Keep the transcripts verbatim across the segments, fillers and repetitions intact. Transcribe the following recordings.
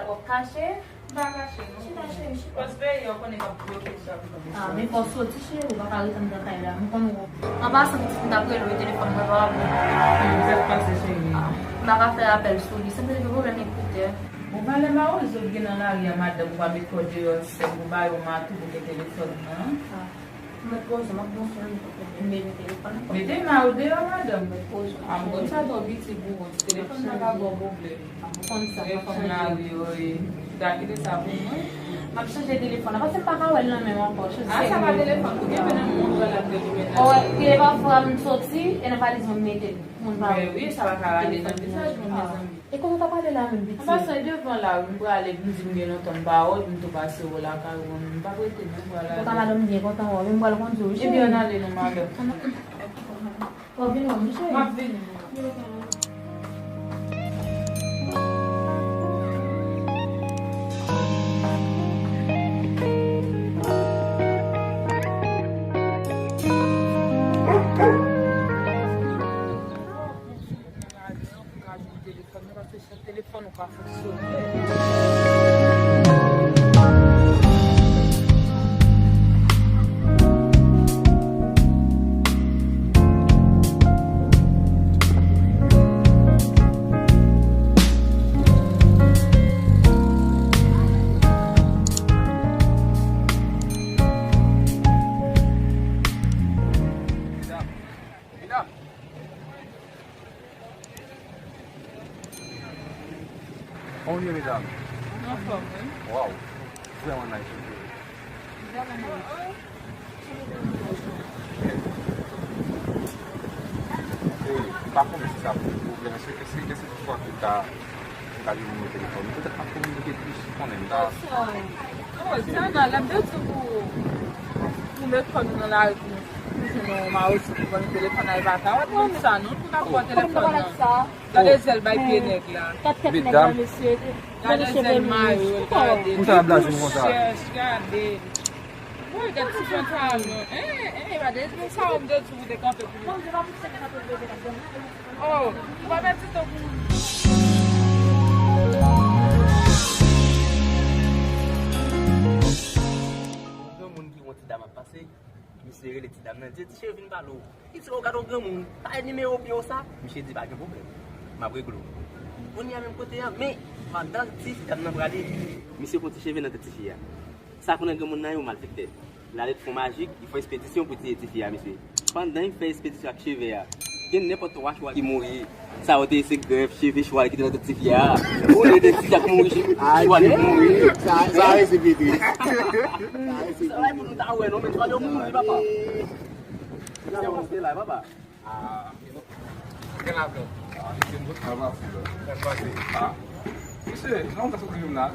W ap kache? M pa kache, non. Chita, cheri, chita. Pòs veye, w konnen k ap bloke chak jou. Ah, men fò w soti, cheri, ou pa ka ret anndan kay la. M konn ou. An pasan, pitit, m t ap rele w, telefòn mwen pa bon. Sa k pase, cheri? Ah, m pa ka fè apèl sou li. Sanble gen pwoblèm ekoutè. Bon, valè mawozo k gen nan lari a, madanm, ou pa met kò deyò, sèl pou ba yo matou pou gen telefòn nan. Ah. Mwen poze, m ap bon sou li, m pa mete telefòn nan. Mete ma ou deyò, madanm. Mwen poze. A, m konn sa twò piti pou ou. Ti telefòn nan ka ba w pwoblèm. A, m konn sa, m pa konn. Telefòn la, wi, wi. Ou ta kite sa pou mwen? M ap chanje telefòn nan, paske m pa ka wè l nan men m ankò. A, sa pa telefòn, ou gen menm moun wè l ap gen li menaj. Wi, gen pafwa m soti, e nan valiz mwen m mete l. Moun pa wè. Men wi, sa pa ka rale nan vizaj mwen, mezanmi. E kote w t ap ale la menm, pitit? An pasan, e devan la wi, m prale, m di m gen lontan m pa wè w, m tou pase wè w lakay ou, m p ap rete non, m prale. Kontan madanm byen kontan wè w, men m pral kondui w, cheri. Ebyen, ann ale non, madanm. Ann ale. W ap vin wè m, wi, cheri? M ap vini. Telefòn nan, paske chak telefòn ou ka fonksyone. Medam, medam. Kòman nou ye, medam? Anfòm, wi. Waw, vrèman nice, wi. Vrèman nice. E, m pa konnen si sa pou pwoblèm. Èske, èske, èske se toutfwa ke ta, ta gen nimewo telefòn ou? Petèt m ap kominike plis, konnen m ta. Oh, Diana, lè m te di w pou, pou met kò nou nan lari pou nou, pou jwenn yon mawozo pou vann telefòn la, e pa ta w ap di m sa, non, pou n ap pran telefòn nan. Gade zèl bay pye nèg la. Gade zèl mayo l, gade. Pou sa l ap blaze m konsa? Chèch, gade. Woy, gad ti pantalon. Hein, hein, gade, men sa w m te di w te kanpe pou li. Oh, ou pa pèdi tan pou. Yon moun ki wè yon ti dam ap pase, misye rele ti dam nan, di, "Ti cheri, vin pale w." Li di, "O, gad yon granmoun, pa e nimewo pye w sa?" Misye di, "Pa gen pwoblèm, m ap regle w." Kounye a menm kote a, men pandan ti dam nan prale, misye pran ti cheve nan tèt tifi a. Sa konnen granmoun nan yon malfektè. L ale fè yon majik, li fè espedisyon pou tiye tifi a, mesye. Pandan l fè espedisyon ak cheve a, gen nenpòt twa chwa ki mouri. Sa yo te ye se grèf, cheve chwa ki te nan tèt tifi a. Ou le de ti a k mouri, chwa li mouri. Sa, sa resi piti. Sa resi piti. Sa la pou nou ta wè, non, men chwa yo mouri, papa. Misye monte la, papa. Ah, gen ladan. Ah, gen tout travay pou lè. Sa k pase? Ah. Mesye, jan w ta soti menm la?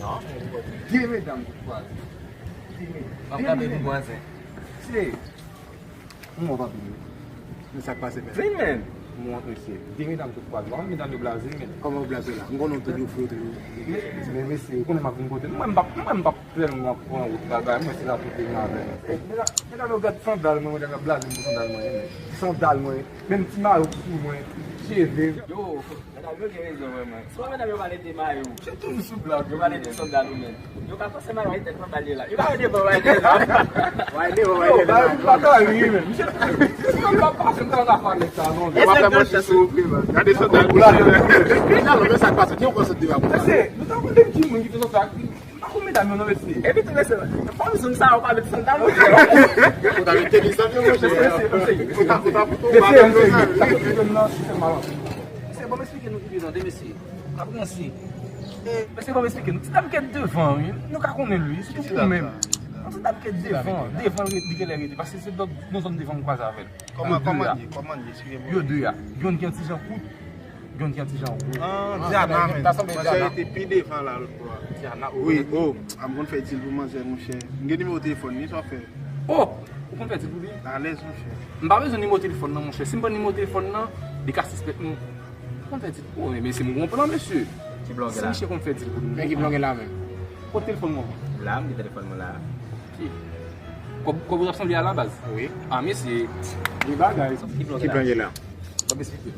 Non, men de medam tout kwaze. De medam. M ap gade nou vwazen. Se, m wont anpil wi. Men sa k pase, men. Vin, men. M wont, mesye. De medam tout kwaze. Kòman medam yo blaze, men? Kòman yo blaze la? M konnen w toujou fou, toujou. Men, men, mesye, ou konnen m ap vin kote nou. Mwen, m p ap, mwen, m p ap Frè m nan pran wout la, bay mwen se la pote m avè m. Medam, medam yo gad sandal mwen, medam yo blaze m pou sandal mwen, men. Sandal mwen, menm ti mayo sou mwen, cheve. Yo, medam yo gen rezon vrèman. Swa medam yo pale de mayo. Se toujou sou blag. Yo pale de sandal ou menm. Yo ka panse mayo e tèt mwen pale la. Yo ka wè devan, wè dèyè la. Wè devan, wè dèyè la. Yo, pa ka ri, men. Misye, misye pa pase m ta nan afè nèg sa non. E pa fè mwen chans ou, frè, man. Gade sandal pou la. Medam, men sa k pase, ki yon konsèp de la pou la. Nou ta konn de ki moun ki te sòti ak Tankou medam yo non, mesye. Epi tou mesye, fanm zong sa yo pa met sandal, mesye. Ou ta met tenis avyon, monchè. Mesye, mesye. Ou ta, ou ta, ou ta, mesye, mesye. Sa k fè m nan sistèm malandren. Mesye, ban m esplike nou ki byen tande, mesye. N ap ranse. Mesye, ban m esplike nou. Ti dam ki devan, wi. Nou ka konnen l, wi. Sitou ou menm. Yon ti dam ki devan, devan, li genlè rete. Paske se nan zòn devan m kwaze avè l. Kòman, kòman l ye? Kòman l ye? Eskize m. Yo de a. Youn ki yon ti jan kout. Youn ki yon ti jan wo. Ah, Diana, men. Mwen se te pi devan la lòt bò a. Diana, wi, o, a m konn fè dil pou manzè, monchè. M gen nimewo telefòn li, sa w fè? O, ou konn fè dil pou li? Alèz, monchè. M pa bezwen nimewo telefòn nan, monchè. Si m pran nimewo telefòn nan, li ka sispèk m. Ou konn fè dil. O, men mesye, m gon plan, mesye. Ki blògè la? Si misye konn fè dil pou li. Men ki blògè la, men? Kote telefòn mwen? La, m gen telefòn mwen la. Ki? Kòb, kòb ou t ap sanble a la baz? Wi. A, mesye. Gen bagay. Ki blògè la? Ki blògè la? Ban m esplike.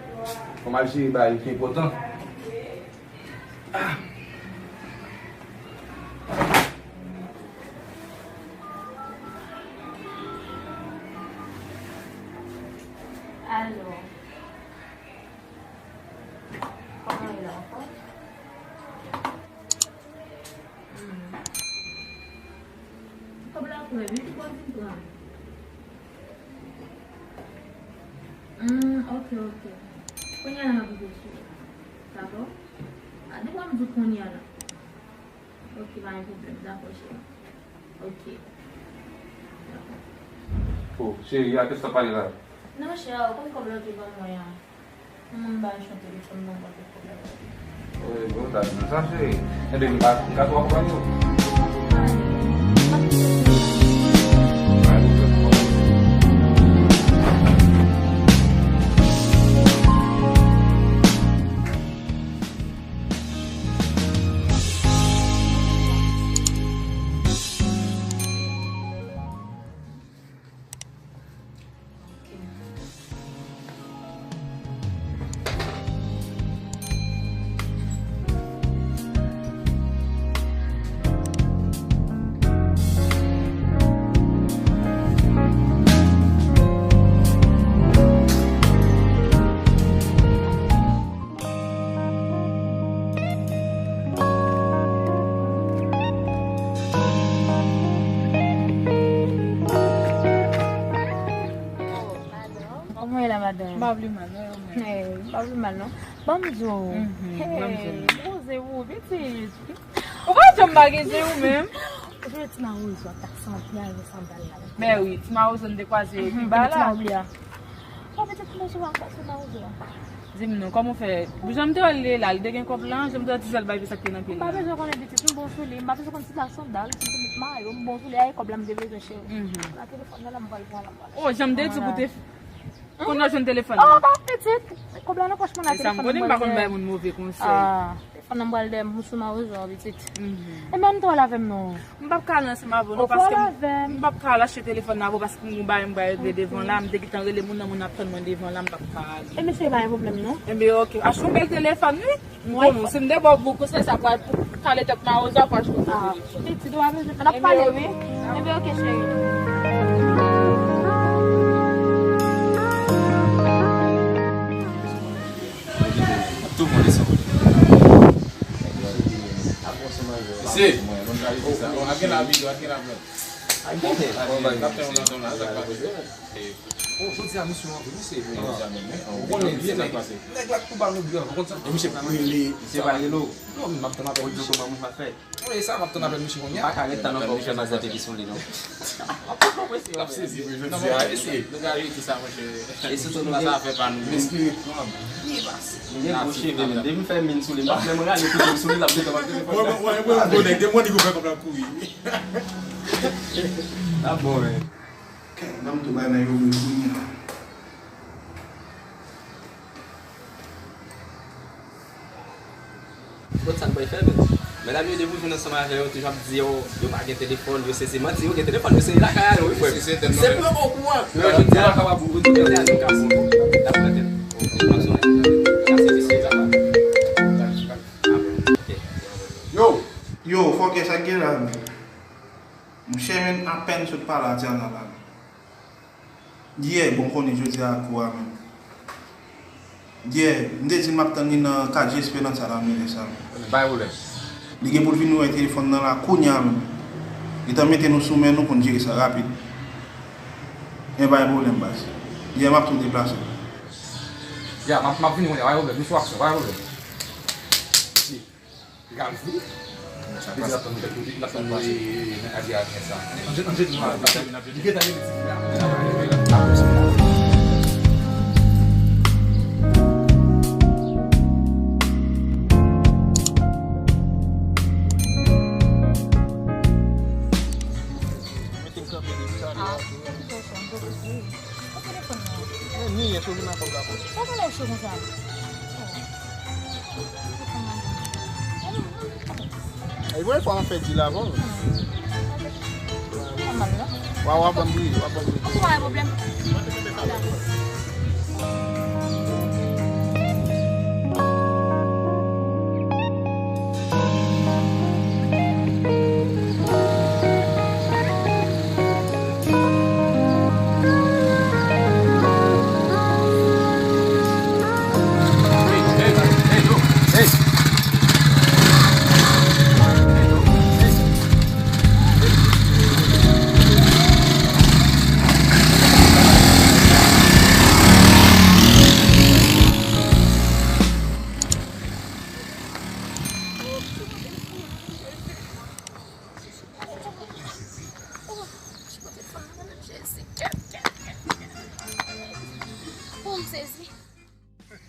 Fò m al jere bagay ki enpòtan. Alo. Kòman w ye la ankò? Hmm. Kòb la prè, wi, ou pa vin pran. Hmm, ok, ok. Kounye a la, m ap rive sou ou. Dakò? A, depi w ap di kounye a la. Ok, pa gen pwoblèm. Dakò, cheri. Ok. Dakò. Oh, cheri, a kiyès w ap pale la? Non, cheri, ou konn kòb la w te ban mwen an. Mwen menm, m ba Richon telefòn nan, m pa gen pwoblèm. Wi, bon, ta di sa, cheri. Ebyen, m ka, m ka tou akonpanye w. E la, madanm? M pa vle mal, non, yo menm. Hey, m pa vle mal, non. Ban m di w. Mhm, ban m di w. Hey, poze w, pitit. Ou pa janm pa gen zen ou menm. Ou jwe ti mawozo ak sandal, sandal la. Mè wi, ti mawozo n te kwaze pi ba la. Ti mawozo a. Bon, pitit, m te sou mawozo a. Di m non, kòman w fè? Jan m te wè l ye la, li te gen kòb la, jan m te wè ti sèl bay, sa k te nan pye l la. M pa bezwen konnen pitit, m bon sou li, m pa bezwen konn si l ak sandal, si l te met mayo, m bon sou li, a e kòb la m te bezwen, cheri. Mhm. Nan telefòn nan la, m pral pran, la, m pral. Oh, jan m te di w pou te Kounye a w jwenn telefòn nan. Oh, ba pitit. Kòb la nan pòch mwen la, telefòn nan. E sa m konnen, m pa konn bay moun move konsèy. Ah, telefòn nan m pral dèyè m sou mawozo a, pitit. Mhm. Ebyen, ann tou al avè m non. M p ap ka al ansanm avè w non, paske m p ap ka al achte telefòn nan avè w paske m gon bagay m pral regle devan la, m te gentan rele moun nan, moun ap tann mwen devan la, m p ap ka ale. E mesye, pa gen pwoblèm non. Ebyen, oke. Achte yon bèl telefòn, wi. M konnen w, si m te ba w bon konsèy, sa pral pou kale tèt mawozo a, pral chanje. Ah, pitit, w ap bezwen. N ap pale, wi. Ebyen, oke, cheri. Ap tou bon leson. Mesye, oh, oh, ak gen la videyo, ak gen la vlòg. N ap fè yon lontan la, sa k pase? Oh, jodi a misye anvi, misye. Ou konnen, vye nèg. Nèg la tou ba nou gran, ou konn sa? E misye pa rele. Misye pa rele w. Non, m ap tann apèl misye. Ou di kòman mwen pa fè? Wi, sa m ap tann apèl misye kounye a. Pa ka ret tann ankò pou fè mazè pepi sou li, non. L ap sezi, wi, jodi a, mesye. Nou ka rete sa, monchè. E sitou nou gen sa fè pa nou. Espirityèl. Byen pase. Nou gen gwo cheve, men depi m fè min sou li, m pa menm rale kote m sou li, l ap gentan pran telefòn. Wè, wè, wè, wè, gwo nèg, de mwen di gwo fè kòb la kouri. N ap bon, men. Ban m tou bay nan yo vre kounye a. Bon, sa n pral fè menm? Medam yo, depi w jwenn ansanm avè yo, toujou ap di yo, yo pa gen telefòn, yo sezi. Manti, yo gen telefòn, yo sezi lakay a yo, wi, frè m. Se pran okouran. Yo, jodi a, kapab ou di jodi a, nou ka sou, n ap pran tèt. N ap sou, n ap sezi, sezi, papa. Yo! Yo, fòkè, sa k gen la menm? Monchè, men apèn sot pale a Diana la. Yè, bon, konnen jodi a kou a menm. Yè, m te di m ap tann li nan katye Esperanza la, men lè sa. Pa gen pwoblèm. Li gen pou l vin wè telefòn nan la kounye a menm. Li ta mete nou sou men nou pou n jere sa rapid. Men pa gen pwoblèm, baz. Yè, m ap tou deplase. Ya, m ap, m ap vini kounye a, pa gen pwoblèm. Nou sou aksyon, pa gen pwoblèm. Li ka vini. Li di l ap tann nou kèk minit, l ap tann nou, e, nan katye a gen sa. Ann jete, ann jete nou la, li gentan rele ti fi a. Mete m kanpe depi talè a. Ou telefòn nan? Men ni, e tou vin nan kòb la pou. Sa fè lè w cho konsa? Ay, bon, fò an fè di la, bon. Pa mal, non? Wa, wa, ban m bri, wa, ban m bri. Ok, pa gen pwoblèm.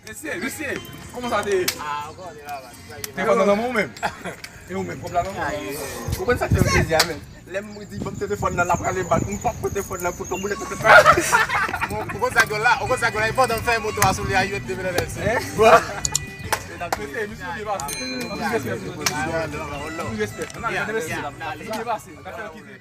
Mesye, mesye, kòman sa te ye? Ah, ou konnen la, man. Telefòn nan nan men w menm. E ou menm, kòb la nan men w. Ou konn sa k fè m plezi a menm? Lè m di ban m telefòn nan, l ap rale bak, m p ap pran telefòn nan pou tonbou lè telefòn. Bon, ou konn sa k gen la, ou konn sa k gen la, e pandan m fè moto a sou li a, yo te vin anlè se. Hein? Mesye, misye byen pase. Plis respè pou nou. Plis respè. Ann ale, ann ale, mesye. Misye byen pase. N ap fè yo kite.